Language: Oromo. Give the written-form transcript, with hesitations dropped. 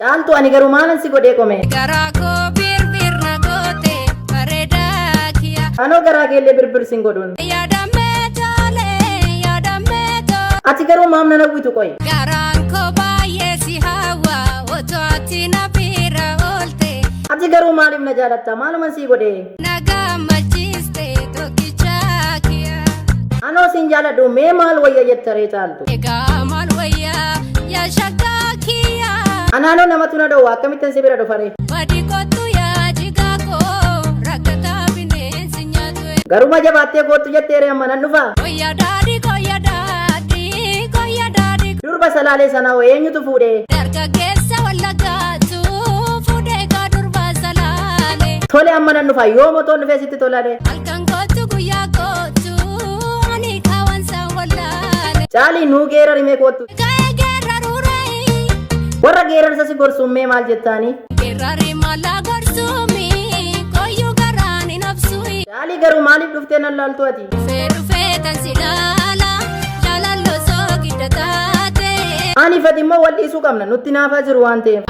Caaltu ani garuu maalan si godhee qomee? Garaa koo birbir na goote bareedaa kiyya. Anoo garaa keellee birbir sin godhuun. Yaadamee tole yaadamee tole. Ati garuu maaf nan hawwitu qoy? Garaan koo baay'ee si hawwa otoo ati na bira oolte. Ati garuu maaliif na jaalatta? Maaluman sii godhee? Na gammachiiste tokkicha kiyya. Anoo sin jaaladhu mee maal wayya jetta ree Caaltu? Egaa maal wayyaa yaa shaggaa kiyya. Anaanoo namatu na dhowwa akkamittan si bira dhufa ree? Badi kottu yaa jigaa koo rakkataa bineensi nyaatu. Garuma jabaattee koottu jettee ree amma nan dhufaa? Koyya daadhi koyya daadhi koyya daadhi. Durba Salaalee sanaa hoo eenyutu fuudhee? Dargaggeessa Wallaggaatu fuudhee kaa durba Salaalee. Tole amma nan dhufa yoom otoon dhufee sitti tola ree? Halkan kottu guyyaa kottu ani kaawansa wallaale. Caalii nuu geerari mee koottu. Ka'ee geerraruuree. Warra geerarsa si gorsuun mee maal jettaanii? Geerrari mala gorsuumi koyyuu garaan hin obsuyi. Caalii garuu maaliif dhuftee nan laaltu ati? Dhufee dhufee tan si laala jaalalloo soo gidda taate. Ani fati immoo wal dhiisuu qabna nutti naafaa jiru waan ta'eef.